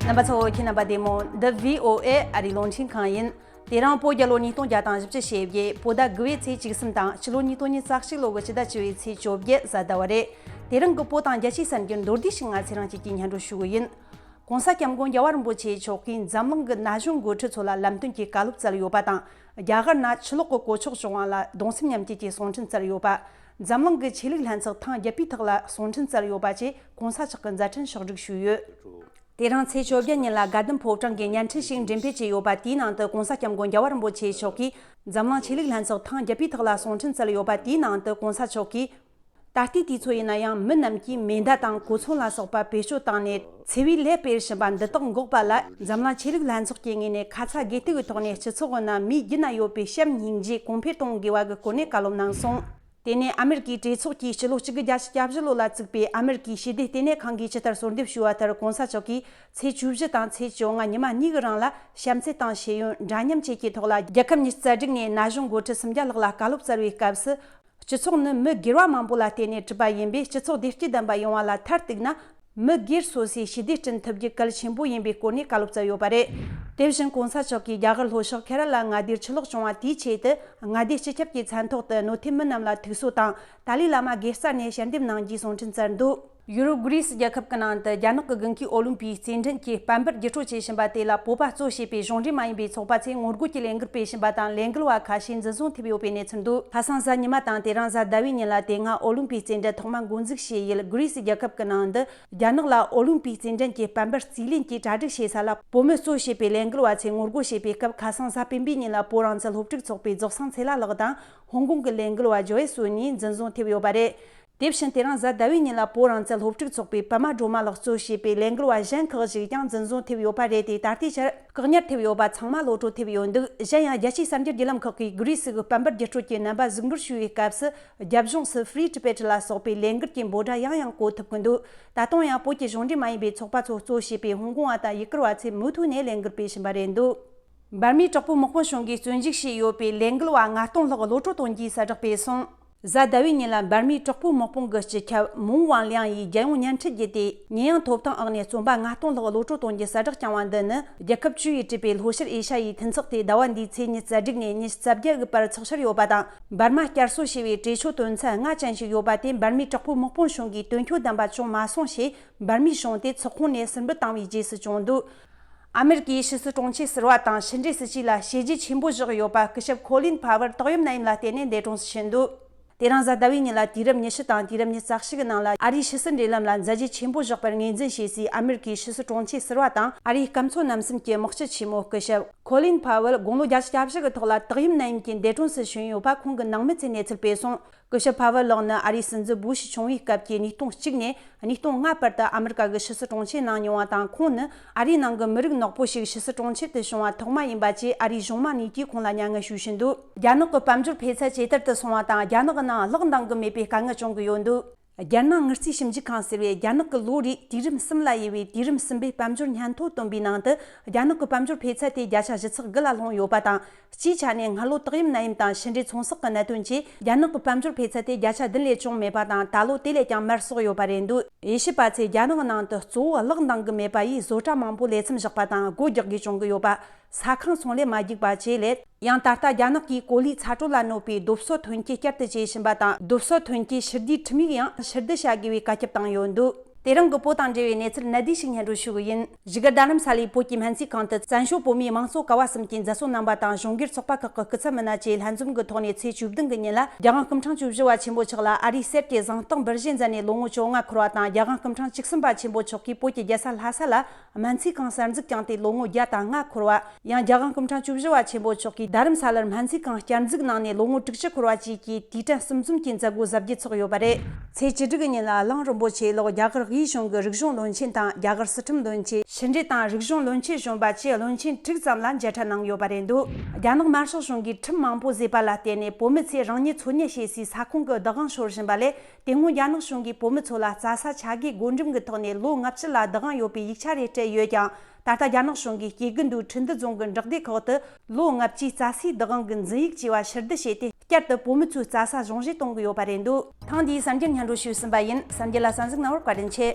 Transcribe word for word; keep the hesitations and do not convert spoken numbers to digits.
རྣམ་པ་ཚོ། ཁྱེད་རྣམ་པ་བདེ་མོ། འདི་བྷི་ཨོ་ཨེ་ཨ་རིའི་རླུང་འཕྲིན་ཁང་ཡིན། དེ་རིང་བོད་རྒྱལ་ལོ་ཉིས་སྟོང་བརྒྱ་དང་བཞི་བཅུ་ཞེ་བརྒྱད། བོད་ཟླ་དགུ་བའི་ཚེས་བཅུ་གསུམ་དང་། ཕྱི་ལོ་ཉིས་སྟོང་ཉི་ཤུ་རྩ་གཅིག་ལོ་གི་ཕྱི་ཟླ་བཅུ་བའི་ཚེས་བཅོ་བརྒྱད་གཟའ་ཟླ་བ་རེད། དེ་རིང་གི་བོད་དང་རྒྱལ་སྤྱིའི་གསར་འགྱུར་མདོར་བསྡུས་ཤིག་ང་ཚེ་རིང་སྐྱིད་ཀྱིས་སྙན་སྒྲོན་ཞུ་གི་ཡིན། ྋགོང་ས་ྋསྐྱབས་མགོན་རྒྱལ་བ་རིན་པོ་ཆེ་མཆོག་གིས་འཛམ་གླིང་གི་ན་གཞོན་འགོ་ཁྲིད་ཚོ་ལ་ལམ་སྟོན་གྱི་བཀའ་སློབ་སྩལ་ཡོད་པ་དང་། རྒྱ་གར་ན་ཆུ་ལོག་གི་གོད་ཆག་བྱུང་བ་ལ་གདུང་སེམས་མཉམ་སྐྱེད་ཀྱི་གསུང་འཕྲིན་སྩལ་ཡོད་པ། འཛམ་གླིང་གི་ཆོས་ལུགས་ལྷན་ཚོགས་ཐེངས་བརྒྱད་པའི་ཐོག་ལ་གསུང་འཕྲིན་སྩལ་ཡོད་པ་བཅས་ྋགོང་ས་མཆོག་གི་མཛད་འཕྲིན་ཕྱོགས་བསྒྲིགས་ཞུས་ཡོད། དེ་རིང་ཚེས་བཅོ་བརྒྱད་ཉིན་ལ་དགའ་ལྡན་ཕོ་བྲང་གི་བརྙན་འཕྲིན་ཞིག་འགྲེམས་སྤེལ་བྱས་ཡོད་པ་དེའི་ནང་དུ་ྋགོང་ས་ྋསྐྱབས་མགོན་རྒྱལ་བ་རིན་པོ་ཆེ་མཆོག་གིས་འཛམ་གླིང་ཆོས་ལུགས་ལྷན་ཚོགས་ཐེངས་བརྒྱད་པའི་ཐོག་ལ་གསུང་འཕྲིན་སྩལ་ཡོད་པ་དེའི་ནང་དུ་ྋགོང་ས་མཆོག་གིས། ད་ལྟའི་དུས་ཚོད་ཡིན་ན་ཡང་མི་རྣམས་ཀྱིས་མེ་མདའ་དང་གོ་མཚོན་ལ་སོགས་པ་བེད་སྤྱོད་བཏང་ནས་འཚེ་བའི་ལས་སྤེལ་བཞིན་པ་འདི་དག་འགོག་པ་ལ་འཛམ་གླིང་ཆོས་ལུགས་ལྷན་ཚོགས་ཀྱི་ངོས་ནས་ཁ་ཚ་དགོས་གཏུག་གི་ཐོག་ནས་སྤྱི་ཚོགས་ནང་མིའི་རྒྱུད་ན་ཡོད་པའི་བྱམས་སྙིང་རྗེ་གོང་འཕེལ་གཏོང་དགོས་པ་གི་སྐོར་ནས་བཀའ་སློབ་གནང་སོང་། དེ་ནས་ཨ་མེ་རི་ཀའི་གྲོས་ཚོགས་ཀྱིས་ཕྱི་ལོ་གཅིག་དགུ་བརྒྱད་ཅུ་གྱ་བཞི་ལོ་ལ་བཙུགས་པའི་ཨ་མེ་རི་ཀའི་ཞི་བདེ་ལྟེ་གནས་ཁང་གིས་ཇི་ལྟར་གསོལ་འདེབས་ཞུས་པ་ལྟར་ྋགོང་ས་མཆོག་གིས་ཚེས་བཅུ་བཞི་དང་ཚེས་བཅོ་ལྔ་ཉི་མ་གཉིས་ཀྱི་རིང་ལ་བྱམས་བརྩེ་དང་ཤེས་ཡོན་འདྲ་མཉམ་བཅས་ཀྱི་ཐོག་ལ་རྒྱལ་ཁབ་ཉིས་བཅུ་རྩ་དྲུག་ནས་ན་གཞོན་འགོ་ཁྲིད་སུམ་བརྒྱ་ལྷག་ལ་བཀའ་སློབ་སྩལ་བའི་སྐབས་སུ། སྤྱི་ཚོགས་ནི་མི་སྒེར་བ་མང་པོ་ལ་བརྟེན་ནས་གྲུབ་པ་ཡིན་པས། སྤྱི་ཚོགས་བདེ་སྐྱིད་ལྡན་པ་ཡོང་བ་ལ་མཐར་གཏུགས་ན། མི་སྒེར་སོ་སོས་ཞི་བདེ་བསྐྲུན་ཐུབ་རྒྱུ་གལ་ཆེན་པོ་ཡིན་པའི་སྐོར་ནས་བཀའ་སློབ་སྩལ་ཡོད་པ་རེད། དེ་བཞིན་ྋགོང་ས་མཆོག་གིས་རྒྱ་གར་ལྷོ་ཕྱོགས་ཁེ་ར་ལ་མངའ་སྡེར་ཆུ་ལོག་བྱུང་བ་དེའི་ཆེད་དུ་མངའ་སྡེ་སྤྱི་ཁྱབ་ཀྱི་མཚན་ཐོག་ཏུ་གནོད་ཐེབས་མི་རྣམས་ལ་ཐུགས་གསོ་དང་། ཏཱ་ལའི་བླ་མ་དགེ་རྩ་ནས་ཞལ་འདེབས་གནང་རྒྱུའི་གསུང་འཕྲིན་སྩལ་འདུག་ཡུ་རོབ་གྷི་རི་སི་རྒྱལ་ཁབ་ཀྱི་ནང་དུ་རྒྱ་ནག་གི་དགུན་ཁའི་ཨོ་ལིམ་པིག་རྩེད་འགྲན་གྱི་སྤམ་པར་བརྒྱུད་སྤྲོད་བྱེད་བཞིན་པ་དེ་ལ་བོད་པ་གཙོ་བྱས་པའི་གཞུང་འབྲེལ་མ་ཡིན་པའི་ཚོགས་པ་ཚོས་ངོ་རྒོལ་གྱི་ལས་འགུལ་སྤེལ་བཞིན་པ་དང་། ལས་འགུལ་བ་ཁ་ཤས་འཛིན་བཟུང་ཐེབས་ཡོད་པའི་གནས་ཚུལ་འདུག་ཁ་སང་གཟའ་ཉི་མ་དང་དེ་རིང་གཟའ་ཟླ་བའི་ཉིན་ལ་དེ་སྔ་ཨོ་ལིམ་པིག་རྩེད་འགྲན་ཐོག་མ་འགོ་འཛུགས་བྱས་ཡུལ་གྷི་རི་སི་རྒྱལ་ཁབ་ཀྱི་ནང་དུ། རྒྱ་ནག་ལ་ཨོ་ལིམ་པིག་རྩེད་འགྲན་གྱི་སྤམ་པར་རྩིས་ལེན་གྱི་གྲ་སྒྲིག་བྱེད་ས་ལ་བོད་མི་གཙོ་བྱས་པའི་ལས་འགུལ་བ་ཚོས་ངོ་རྒོལ་བྱས་པའི་སྐབས། ཁ་སང་གཟའ་སྤེན་པའི་ཉིན་ལ་བོད་རང་བཙན་སློབ་ཕྲུག་ཚོགས་པའི་རྫོགས་སངས་ཚེ་ལྷ་ལགས་དང་། ཧོང་ཀོང་གི་ལས་འགུལ་བ་ཇོ་ཨེ་སུ་གཉིས་འཛིན་བཟུང་ཐེབས་ཡོད་པ་རེད། དེ་བཞིན་དེ་རིང་གཟའ་ཟླ་བའི་ཉིན་ལ་བོད་རང་བཙན་སློབ་ཕྲུག་ཚོགས་པའི་པདྨ་སྒྲོལ་མ་ལགས་གཙོ་བྱས་པའི་ལས་འགུལ་བ་གཞན་ཁག་ཅིག་ཀྱང་འཛིན་བཟུང་ཐེབས་ཡོད་པ་རེད་དེ། ད་ལྟའི་ཆར་བཀག་ཉར་ཐེབས་ཡོད་པ་ཚང་མ་གློད་བཀྲོལ་ཐེབས་ཡོད་འདུག་གཞན་ཡང་རྒྱལ་སྤྱིའི་གསར་འགྱུར་བརྒྱུད་ལམ་ཁག་གིས་གྷི་རི་སི་གི་སྤམ་པར་བརྒྱུད་སྤྲོད་ཀྱི་རྣམ་པ་གཟིགས་འབུལ་ཞུས་པའི་སྐབས་སུ། རྒྱབ་ལྗོངས་སུ་Free Tibet ལ་སོགས་པའི་ལས་འགུལ་གྱི་འབོད་སྒྲ་ཡང་ཡང་གོ་ཐུབ་ཀྱི་འདུག་ད་དུང་ཡང་བོད་ཀྱི་གཞུང་འབྲེལ་མ་ཡིན་པའི་ཚོགས་པ་ཚོ་གཙོ་བྱས་པའི་ཧོང་ཀོང་བ་དང་ཡུ་གུར་བ་ཚོས་མུ་མཐུད་ནས་ལས་འགུལ་སྤེལ་བཞིན་པ་རེད་འདུག་འབར་མའི་དྲག་པོའི་དམག་དཔུང་གཞུང་གིས་བཙོན་འཇུག་བྱས་ཡོད་པའི་ལས་འགུལ་བ་ལྔ་སྟོང་ལྷག་གློད་བཀྲོལ་གཏོང་རྒྱུའི་གསལ་བསྒྲགས་སྤེལ་སོང་། གཟའ་ཟླ་བའི་ཉིན་ལ་འབར་མའི་དྲག་པོའི་དམག་དཔུང་གི་སྤྱི་ཁྱབ་མུང་ཝང་ལིང་ཡིས་རྒྱལ་ཡོངས་བརྙན་འཕྲིན་བརྒྱུད་དེ། ཉེས་ཡངས་ཐོབ་ཐང་འོག་ནས་བཙོན་པ་ལྔ་སྟོང་ལྷག་གློད་བཀྲོལ་གཏོང་རྒྱུའི་གསལ་བསྒྲགས་བསྐྱངས་པ་འདི་ནི། རྒྱལ་ཁབ་བཅུ་ཡིས་གྲུབ་པའི་ལྷོ་ཤར་ཨེ་ཤ་ཡའི་མཐུན་ཚོགས་དེ་ཟླ་བ་འདིའི་ཚེས་ཉི་ཤུ་རྩ་དྲུག་ནས་ཉི་ཤུ་རྩ་བརྒྱད་གི་བར་འཚོགས་འཆར་ཡོད་པ་དང་། འབར་མ་བསྐྱར་གསོ་བྱས་པའི་གྲོས་ཆོད་དོན་ཚན་ལྔ་ཅན་ཞིག་ཡོད་པ་དེ་འབར་མའི་དྲག་པོའི་དམག་དཔུང་གཞུང་གིས་དོན་འཁྱོལ་ལྡན་པ་བྱུང་མ་སོང་ཞེས། འབར་མའི་གཞུང་དེ་ཚོགས་ཁོངས་ནས་ཟུར་འབུད་བཏང་བའི་རྗེས་སུ་བྱུང་འདུག་ཨ་མེ་རི་ཀའི་ཕྱི་སྲིད་དྲུང་ཆེ་ཟུར་པ་དང་ཕྱི་འབྲེལ་སྲིད་ཇུས་ལ་བྱས་རྗེས་ཆེན་པོ་བཞག་ཡོད་པ་སྐུ་ཞབས་ཁོ་ལིན་ཕ་ཝར་ཏོག་དབྱིབས་ནད་ཡམས་ལ་བརྟེན་ནས་འདས་གྲོངས་སུ་ཕྱིན་འདུག་དེ་རིང་གཟའ་ཟླ་བའི་ཉིན་ལ་དུས་རབས་ཉི་ཤུ་དང་དུས་རབས་ཉི་ཤུ་རྩ་གཅིག་གི་ནང་ལ་ཨ་རིའི་ཕྱི་སྲིད་འབྲེལ་ལམ་ལ་མཛད་རྗེས་ཆེན་པོ་བཞག་པར་ངོས་འཛིན་བྱས་སའི་ཨ་མེ་རི་ཀའི་ཕྱི་སྲིད་དྲུང་ཆེ་ཟུར་པ་དང་ཨ་རིའི་སྐམ་མཚོ་རྣམ་གསུམ་གྱི་དམག་སྤྱི་ཆེན་མོ་སྐུ་ཞབས་ཁོ་ལིན་ཕ་ཝར་དགུང་ལོ་བརྒྱད་ཅུ་གྱ་བཞི་གི་ཐོག་ལ་ཏོག་དབྱིབས་ནད་ཡམས་ཀྱིས་འདས་གྲོངས་སུ་ཕྱིན་ཡོད་པ་ཁོང་གི་ནང་མི་ཚོས་གནས་ཚུལ་སྤེལ་སོང་། སྐུ་ཞབས་ཕ་ཝར་ལགས་ནི་ཨ་རིའི་སྲིད་འཛིན་བུ་ཤི་ཆུང་བའི་སྐབས་ཀྱི་ཉིས་སྟོང་གཅིག་ནས་ཉིས་སྟོང་ལྔ་བར་དུ་ཨ་མེ་རི་ཀ་གི་ཕྱི་སྲིད་དྲུང་ཆེ་གནང་མྱོང་བ་དང་། ཁོང་ནི་ཨ་རིའི་ནང་གི་མི་རིགས་ནག་པོ་ཞིག་ཕྱི་སྲིད་དྲུང་ཆེ་དུ་བྱུང་བ་ཐོག་མ་ཡིན་པ་བཅས་ཨ་རིའི་གཞུང་མང་ནས་ཀྱིས་ཁོང་ལ་མྱ་ངན་ཞུས་བཞིན་འདུག་རྒྱ་ནག་གི་དཔལ་འབྱོར་འཕེལ་ཚད་ཇེ་དར་དུ་སོང་བ་དང་། རྒྱ་ནག་གི་ནང་གློག་འདང་གི་མེད་པའི་དཀའ་ངལ་བྱུང་གི་ཡོད་འདུག་རྒྱལ་ནང་དངུལ་རྩིས་ཞིབ་འཇུག་ཁང་ཟེར་བས་རྒྱ་ནག་གི་ལོ་རེའི་དུས་རིམ་གསུམ་ལ་དབྱེ་བའི་དུས་རིམ་གསུམ་པའི་དཔལ་འབྱོར་སྙན་ཐོ་བཏོན་པའི་ནང་དུ། རྒྱ་ནག་གི་དཔལ་འབྱོར་འཕེལ་ཚད་དེ་བརྒྱ་ཆ་བཞི་ཚེག་དགུ་ལ་ལྷུང་ཡོད་པ་དང་། སྤྱིའི་ཆ་ནས་སྔ་ལོ་ཏོག་དབྱིབས་ནད་ཡམས་དང་ཕྱི་འབྲེལ་ཚོང་ཟོག་གི་གནད་དོན་བཅས་རྒྱ་ནག་གི་དཔལ་འབྱོར་འཕེལ་ཚད་དེ་བརྒྱ་ཆ་བདུན་ལས་བྱུང་མེད་པ་དང་། ད་ལོ་དེ་ལས་ཀྱང་མར་སོགས་ཡོད་པ་རེད་འདུག་དབྱེ་ཞིབ་པ་ཚོས་རྒྱ་ནག་ནང་དུ་གཙོ་བོ་གློག་འདང་གི་མེད་པ་ཡིས་བཟོ་གྲྭ་མང་པོ་ལས་མཚམས་བཞག་པ་དང་སྒོ་རྒྱག་དགོས་བྱུང་གི་ཡོད་པ། ཟ་ཁང་ཚོང་ལས་མ་རྒྱུག་པ་བཅས་ལས། ཡང་ད་ལྟ་རྒྱ་ནག་གིས་གོ་ལའི་ཚ་དྲོད་ལ་གནོད་པའི་རྡོ་སོལ་ཐོན་སྐྱེད་བསྐྱར་དུ་བྱེད་བཞིན་པ་དང་། རྡོ་སོལ་ཐོན་སྐྱེད་ཕྱིར་བསྡུའི་ཁྲིམས་ཡིག་ཡང་ཕྱིར་བསྡུ་བྱ་དགོས་པའི་བཀའ་ཁྱབ་བཏང་ཡོད་འདུག་དེ་རིང་གི་བོད་དང་འབྲེལ་བའི་གནས་ཚུལ་གནད་བསྡུས་ཤིག་སྙན་སྒྲོན་ཞུ་གི་ཡིན། བཞུགས་སྒར་རྡ་རམ་ས་ལའི་བོད་ཀྱི་སྨན་རྩིས་ཁང་དུ་བཙན་བྱོལ་བོད་མིའི་དམངས་གཙོ་ཀ་བ་གསུམ་གྱི་མཛད་གཙོ་རྣམ་པ་དང་། གཞུང་སྒེར་ཚོགས་པ་ཁག་གི་སྐུ་ཚབ་མི་སྣ་བཅས་ལྷན་འཛོམས་ཀྱི་ཐོག་ནས་ཚེས་བཅུ་བདུན་གྱི་ཉིན་ལ་རྒྱལ་དབང་སྐུ་ཕྲེང་བཅུ་བཞི་པ་ཆེན་པོ་མཆོག་ལ་ཨ་རིའི་གསེར་གྱི་གཟེངས་རྟགས་འབུལ་བཞེས་མཛད་ནས་ལོ་ངོ་བཅོ་ལྔ་འཁོར་བ་དང་། རྒྱལ་དབང་སྐུ་ཕྲེང་བཅུ་གསུམ་པ་ཆེན་པོ་མཆོག་གིས་བོད་ཀྱི་རྒྱལ་ས་ལྷ་ས་ལ་སྨན་རྩིས་ཁང་གསར་འཛུགས་བསྐྱངས་ཏེ་ལོ་ངོ་བརྒྱ་དང་ལྔ་འཁོར་བ། ཡང་རྒྱལ་དབང་སྐུ་ཕྲེང་བཅུ་བཞི་པ་ཆེན་པོ་མཆོག་གིས་རྡ་རམ་ས་ལར་སྨན་རྩིས་ཁང་བསྐྱར་འཛུགས་གནང་ནས་ལོ་ངོ་དྲུག་ཅུ་འཁོར་བ་བཅས་ཀྱི་དུས་དྲན་གསུམ་འཛོམས་ཀྱི་མཛད་སྒོ་གཟབ་རྒྱས་ཚོགས་ཡོད་པ་རེད། ཚེས་བཅུ་དྲུག་གི་ཉིན་ལ་གླིང་རིན་པོ་ཆེ་ལགས་རྒྱ་གར་དབུས་གཞུང་གི་རིག་གཞུང་བློན་ཆེན་དང་། རྒྱ་གར་སྲིད་ཁྲིམས་བློན་ཆེན། ཕྱི་འབྲེལ་དང་རིག་གཞུང་བློན་ཆེན་གཞོན་པ་བཅས་བློན་ཆེན་དྲུག་ཙམ་ལ་མཇལ་འཕྲད་གནང་ཡོད་པ་རེད་འདུག་རྒྱ་ནག་དམར་ཤོག་གཞུང་གིས་ཁྲིམས་མང་པོ་བཟོས་པ་ལ་བརྟེན་ནས་བོད་མི་ཚོས་རང་ཉིད་འཚོ་གནས་བྱེད་སའི་ས་ཁོངས་ཀྱི་བདག་དབང་ཤོར་བཞིན་པ་ལས། དེ་སྔོན་རྒྱ་ནག་གཞུང་གིས་བོད་མི་ཚོ་ལ་རྩྭ་ས་ཆ་བགོས་བགོ་འགྲེམས་ཀྱི་ཐོག་ནས་ལོ་ལྔ་བཅུ་ལ་བདག་དབང་ཡོད་པའི་ཡིག་ཆ་རེ་སྤྲད་ཡོད་ཀྱང་། ད་ལྟ་རྒྱ་ནག་གཞུང་གིས་སྐྱེ་རྒུ་མདོའི་ཁྲི་འདུ་རྫོང་གི་བྲག་སྡེ་ཁག་ཏུ་ལོ་ལྔ་བཅུའི་རྩྭ་སའི་བདག་དབང་གི་འཛིན་ཡིག་ཅེས་པ་ཕྱིར་བསྡུ་བྱས་ཏེ། བསྐྱར་དུ་བོད་མི་ཚོའི་རྩྭ་ས་གཞུང་བཞེས་གཏོང་གི་ཡོད་པ་རེད་འདུག་ཐེངས་འདིའི་གསར་འགྱུར་སྙན་སྒྲོན་ཞུས་ཟིན་པ་ཡིན། གསར་འགྱུར་ལ་གསན་གཟིགས་གནང་བར་བཀའ་དྲིན་ཆེ།